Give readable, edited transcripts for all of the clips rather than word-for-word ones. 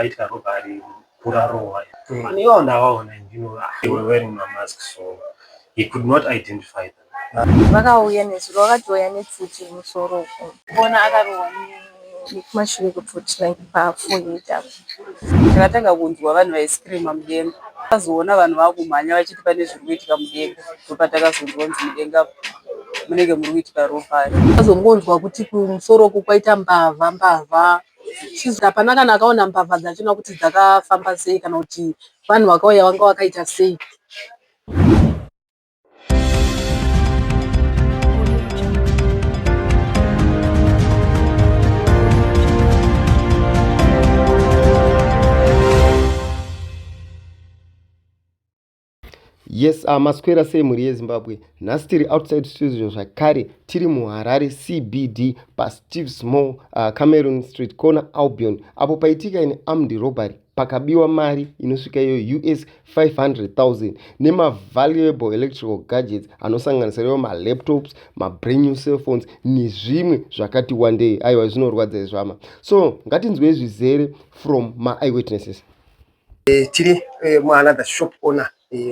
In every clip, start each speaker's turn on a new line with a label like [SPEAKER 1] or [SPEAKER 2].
[SPEAKER 1] Paitika robbery, kurarohwa. Vanhu ivavo ndavaona and they were wearing mamask, so he could not identify them.
[SPEAKER 2] Vakauya nezuro, vakatouya nepfuti kumusoro uko. Kuona akarohwa nekumashure kwepfuti, like paforehead apo.
[SPEAKER 3] Takatanga kunzwa vanhu vaiscreama mudenga. Tazoona vanhu vakumhanya vachiti pane zviri kuitika mudenga. Ndopatakazonzwa kunzi mudenga munenge muri kuitika robbery.
[SPEAKER 4] Tazongonzwa kuti kumusoro uku kwaita mbavha mbavha. Hapana kana akaona mbavha dzachona kuti dzakafamba sei kana kuti vanhu vakauya vanga vakaita sei.
[SPEAKER 5] Yes, maswera sei mhuri yeZimbabwe? Nhasi tiri outside studio zvakare, tiri muHarare CBD paSteve's Mall, Cameron Street corner Albion, apo paitika ine armed robbery, pakabiwa mari inosvika iyo US 500,000 nemavaluable electrical gadgets anosanganisira iwo malaptops, mabrand new cellphones nezvimwe zvakati wandei. Aiwa, zvinorwadza izvo hama. So ngatinzwei zvizere from maeyewitnesses.
[SPEAKER 6] Tiri muanother shop owner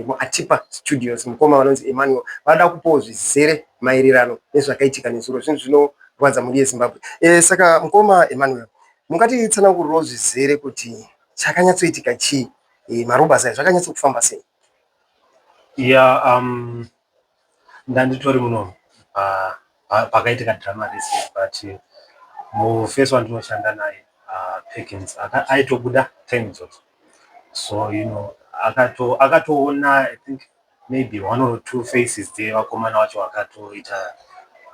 [SPEAKER 6] muAtipa Studios, mukoma vanonzi Emmanuel, vanoda kupawo zvizere maererano nezvakaitika nezuro. Zvinhu zvinorwadza mhuri yeZimbabwe. Saka mukoma Emmanuel, mungatitsanangurirawo zvizere kuti chakanyatsoitika chii, marobbers aya zvakanyatsokufamba sei?
[SPEAKER 1] Yeah, ndanditori muno pakaitika drama rese, but mufesi wandinoshanda naye, Perkins, aitobuda time idzodzo, so akatoona I think maybe one or two faces dzevakomana vacho vakatoita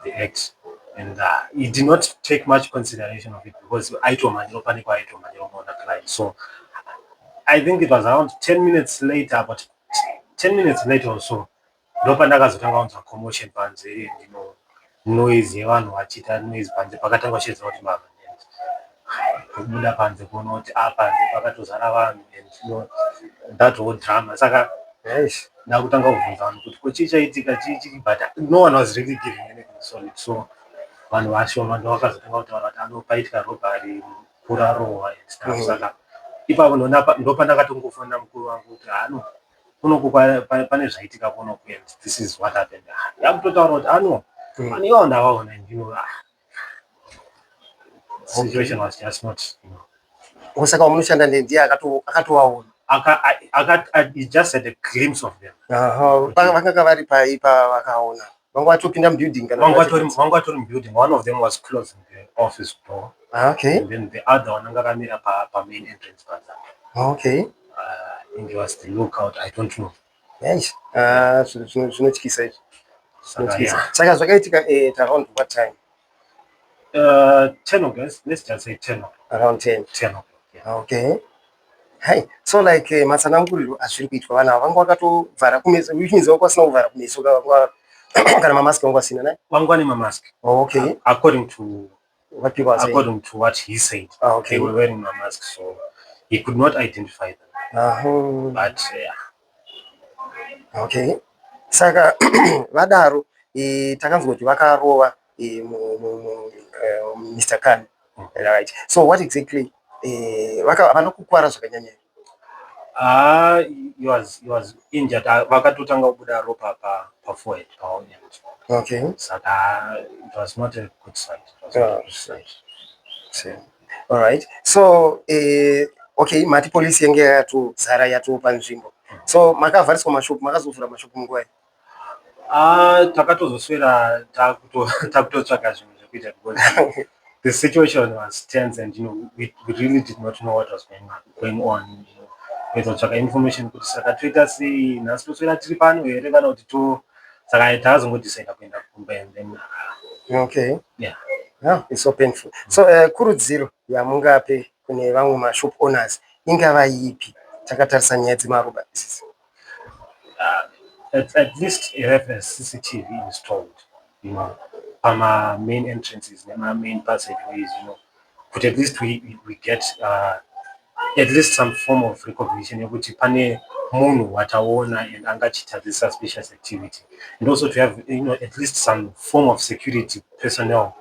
[SPEAKER 1] the act, and he did not take much consideration of it because aitomhanyira pane kwaaitomhanyira unoona client. So I think it was around 10 minutes later, about 10 minutes later or so, ndopandakazotanga kunzwa commotion panze and noise yevanhu vachiita noise panze. Pakatanga kushedzera kuti mbavha, kubuda panze kuona kuti panze pakatozara vanhu and that whole drama. Saka ndakutanga kubvunza vanhu kuti ko chii chaitika, chii chii, but no one was really giving anything solid. So vanhu vashoma ndo vakazotanga kutaura kuti ano paitika robbery, kurarohwa and stuff. Saka ipapo ndopandakatongofonera mukuru wangu kuti ano kunoku pane zvaitika kunoku and this is what happened. Yakutotaura kuti ano vanhu ivavo ndavaona and situation was just not.
[SPEAKER 6] Saka wamunoshanda ndiye akatovaona?
[SPEAKER 1] He just had a glimpse of them.
[SPEAKER 6] Vakanga vari pai pavakaona? Vanga vatopinda mubuilding kana?
[SPEAKER 1] Vanga vatori mubuilding. One of them was closing the office door. And then the other one anga akamira pamain entrance panze. I think he was the lookout, I don't know.
[SPEAKER 6] Yes. Zvinotyisa izvi. Zvinotyisa. Saka zvakaitika at around what time?
[SPEAKER 1] 10 o'clock, let's just say 10 o'clock.
[SPEAKER 6] Around 10?
[SPEAKER 1] 10 o'clock, yeah.
[SPEAKER 6] Okay. Hai, so like matsananguriro azviri kuitwa, vanhu ava vanga vakatovhara kumeso, which means vanga vasina kuvhara kumeso kana mamask vanga vasina, ne?
[SPEAKER 1] Vanga vane mamask. According to
[SPEAKER 6] what people are saying.
[SPEAKER 1] According to what he said. They were wearing a mask, so he could not identify them. But yeah.
[SPEAKER 6] Okay. Saka vadaro, takanzwa kuti vakarova Mr. Khan. Right. So what exactly, havana kukuvara zvakanyanya?
[SPEAKER 1] Ah, he was injured. Vakatotanga kubuda ropa pa forehead pavo. Saka it was not a good sight. It was not a good sight.
[SPEAKER 6] So, all right. So okay, mati polisi yange yatozara yatopa nzvimbo. So makavhariswa mashopu, makazovhura mashopu munguva iyi?
[SPEAKER 1] Ah, takatozoswera takutotsvaga zvinhu zvekuita because the situation was tense and we really did not know what was going on. Kuedza information kuti saka toita sei nhasi, toswera tiri pano here kana kuti to, saka takazongodecida kuenda kumba and then yeah.
[SPEAKER 6] Yeah, it's so painful. So kurudziro yamungape kune vamwe mashop owners ingava ipi takatarisa nyaya dzemarobbery idzi?
[SPEAKER 1] At least have a CCTV installed pama main entrances nema main passageways, kuti at least we get at least some form of recognition yekuti pane munhu wataona and angachiita this suspicious activity, and also to have at least some form of security personnel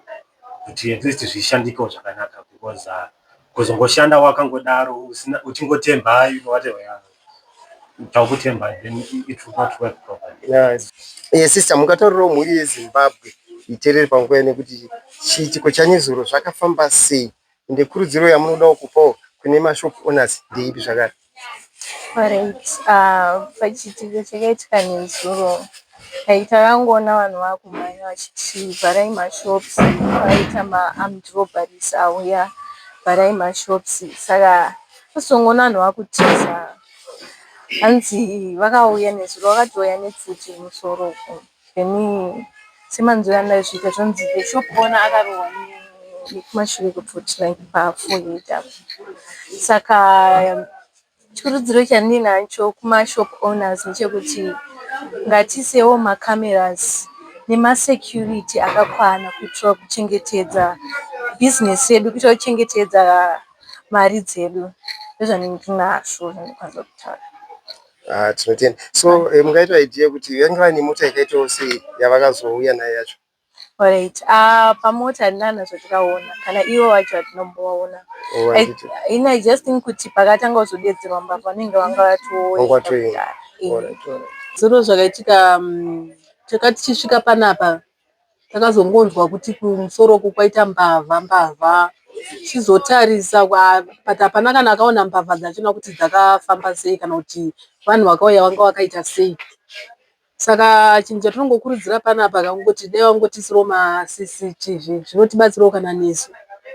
[SPEAKER 1] kuti at least zvishandikewo zvakanaka because Kuzongoshanda wakangodaro usina uchingotemba, you know, whatever, yeah. Takutemba, then it will not work properly.
[SPEAKER 6] Yeah. Sister, mungataurirawo mhuri yeZimbabwe iteerere panguva ino kuti chiitiko chanyezuro zvakafamba sei, ende kurudziro yamunodawo kupawo kune mashop owners ndeipi zvakare?
[SPEAKER 2] Alright, pachiitiko chakaitika nezuro, like takangoona vanhu vakumhanya vachiti vharai mashops, vaita maarmed robberies auya, vharai mashops. Saka tozongoona vanhu vakutiza, hanzi vakauya nezuro vakatouya nepfuti kumusoro uko. Then semanzwiro andazviita zvanzi the shop owner akarohwa nekumashure kwepfuti, like paforehead apo. Saka chikurudziro chandinacho kumashop owners ndechekuti ngatiisewo macameras nemasecurity akakwana kuitira kuchengetedza bhizinesi yedu, kuitira kuchengetedza mari dzedu. Ndozvandinazvo zvandinokwanisa kutaura.
[SPEAKER 6] Ah, tinotenda. So mungaita idea kuti vange vaine mota yakaitawo sei yavakazouya nayo yacho?
[SPEAKER 2] Alright, pamota handina zvatakaona, kana ivo vacho hatinombovaona.
[SPEAKER 6] Oh, handiti.
[SPEAKER 2] Ini I just think kuti pakatanga kuzodedzerwa mbavha vanenge vanga
[SPEAKER 6] Vanga
[SPEAKER 2] vatoenda
[SPEAKER 6] vatoenda.
[SPEAKER 2] kudhara.
[SPEAKER 6] Alright.
[SPEAKER 4] Zuro zvakaitika, takati tichisvika panapa takazongonzwa kuti kumusoro uku kwaita mbavha mbavha. Tichizotarisa, but hapana kana akaona mbavha dzachona kuti dzakafamba sei kana kuti vanhu vakauya vanga vakaita sei. Saka chinhu chatinongokurudzira panapa kangoti dai vangotiisirawo maCCTV, zvinotibatsirawo kana nesu,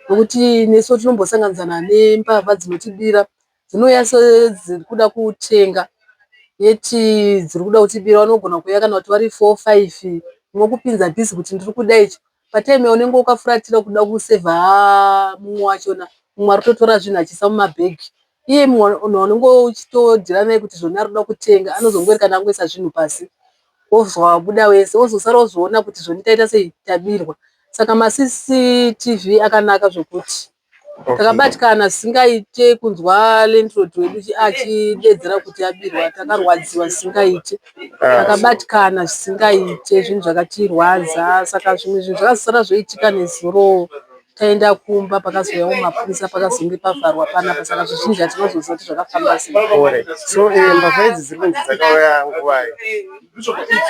[SPEAKER 4] nokuti nesu tinombosanganidzana nembavha dzinotibira. Dzinouya sedziri kuda kutenga, yeti dziri kuda kutibira. Vanogona kuuya kana kuti vari 4, 5, vokupinza busy kuti ndiri kuda ichi. Patime yaunenge wakafuratira kuda kusevha mumwe wachona, mumwe ari kutotora zvinhu achiisa mumabhegi. Iye munhu waunenge uchitodhira naye kuti zvona ari kuda kutenga anozongoerekana angoisa zvinhu pasi, wozwa wabuda wese, wozosara wozoona kuti zvoni taita sei, tabirwa. Saka maCCTV akanaka zvokuti takabatikana zvisingaite kunzwa landlord wedu achidedzera kuti abirwa. Takarwadziwa zvisingaite, takabatikana zvisingaite, zvinhu zvakatirwadza. Saka zvimwe zvinhu zvakazosara zvoitika nezuro taenda kumba, pakazouyawo mapurisa, pakazonge pavharwa panapa. Saka zvizhinji hatinozoziva kuti zvakafamba sei.
[SPEAKER 6] Alright. So mbavha idzi dziri kunzi dzakauya nguvai?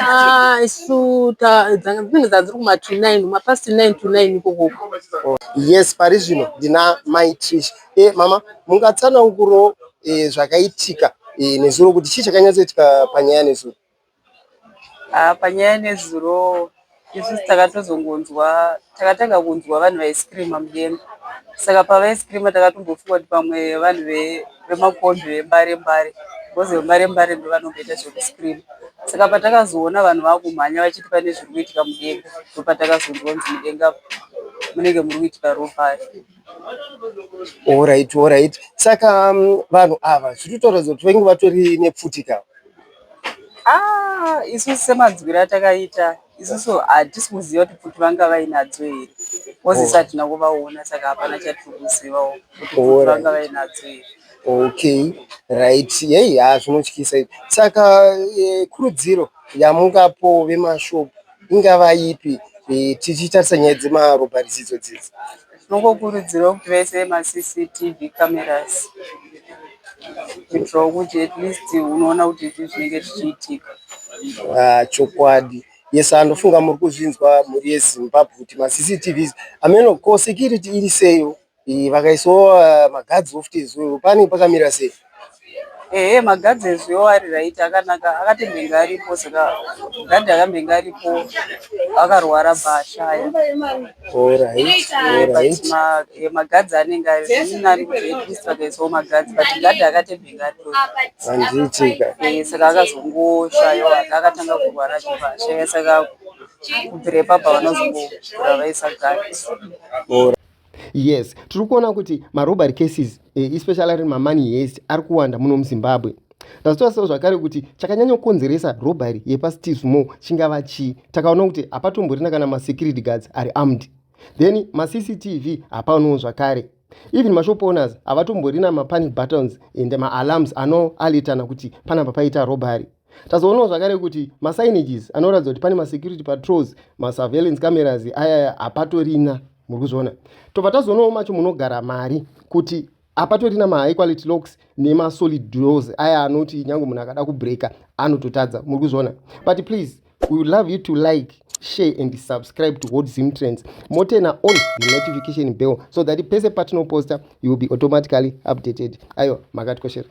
[SPEAKER 4] Ah, isu dzinenge dzadziri kuma to 9, mapast 9 to 9 ikokoko.
[SPEAKER 6] Yes, pari zvino ndina Mai Trish. Mama, mungatsanangurawo zvakaitika nezuro kuti chii chakanyatsoitika panyaya nezuro?
[SPEAKER 3] Ah, panyaya nezuro isusu takatozongonzwa, takatanga kunzwa vanhu vaiscreama mudenga. Saka pavaiscreama takatombofunga kuti pamwe vanhu vemakombi vembare mbare, because vembare mbare ndo vanomboita zvekuscreama. Saka patakazoona vanhu vakumhanya vachiti pane zviri kuitika mudenga, ndopatakazonzwa kunzi mudenga munenge muri kuitika robbery.
[SPEAKER 6] Alright. Saka vanhu ava zviri kutoratidza kuti vange vatori nepfuti ka?
[SPEAKER 3] Ah, isusu semanzwiro atakaita isusu hatisi kuziva kuti pfuti vanga vainadzo here, because isu hatina kuvaona, saka hapana chatiri kuzivawo kuti pfuti vanga vainadzo here.
[SPEAKER 6] Okay, right. Yei, ha, zvinotyisa izvi. Saka kurudziro yamungapawo vemashopu ingava ipi, tichitarisa nyaya dzemarobberies idzodzidzi?
[SPEAKER 3] Tinongokurudzirawo kuti vaise maCCTV cameras kuitirawo kuti at least unoona kuti zvinhu zvinenge zvichiitika.
[SPEAKER 6] Ah, chokwadi. Yes, andofunga muri kuzvinzwa, mhuri yeZimbabwe, kuti maCCTVs ameno ko security iri seiwo? Vakaisawo magadzi ofuti ezuwo pane pakamira sei?
[SPEAKER 3] Ehe, magadzi ezuwo ari right, akanaka, akatembenge aripo. Saka gadhi akambenge aripo akarwara bhaashaya. But magadzi anenge ari nani kuti at least vakaisawo magadzi, but gadhi akatembenge aripo.
[SPEAKER 6] Handiitika.
[SPEAKER 3] Saka akazongoshayiwa, akatanga kurwara achibva ashaya, saka kubvira ipapo vanozongobvira vaisa gadhi.
[SPEAKER 5] Yes, tiri kuona kuti marobbery cases, especially ari mamoney heist, ari kuwanda muno muZimbabwe. Ndazotarisao zvakare kuti chakanyanyokonzeresa robbery yepaSteves Mall chingava chii. Takaona kuti hapatomborina kana masecurity guards ari armed, then maCCTV hapanowo zvakare. Even mashop owners havatomborina mapanic buttons and maalarms anoalertana kuti panapa paita robbery. Tazoonawo zvakare kuti masignages anoratidza kuti pane masecurity patrols, masurveillance cameras ayaya hapatorina. Muri kuzviona? Tobva tazoonawo macho munogara mari kuti hapatorina mahigh quality locks nemasolid doors aya anoti nyange munhu akada kubreaka anototadza. Muri kuzviona? But please, we would love you to like, share and subscribe to Hot Zim Trends, moturn on the notification bell so that pese patinoposta you will be automatically updated. Aiwa, makatikoshera.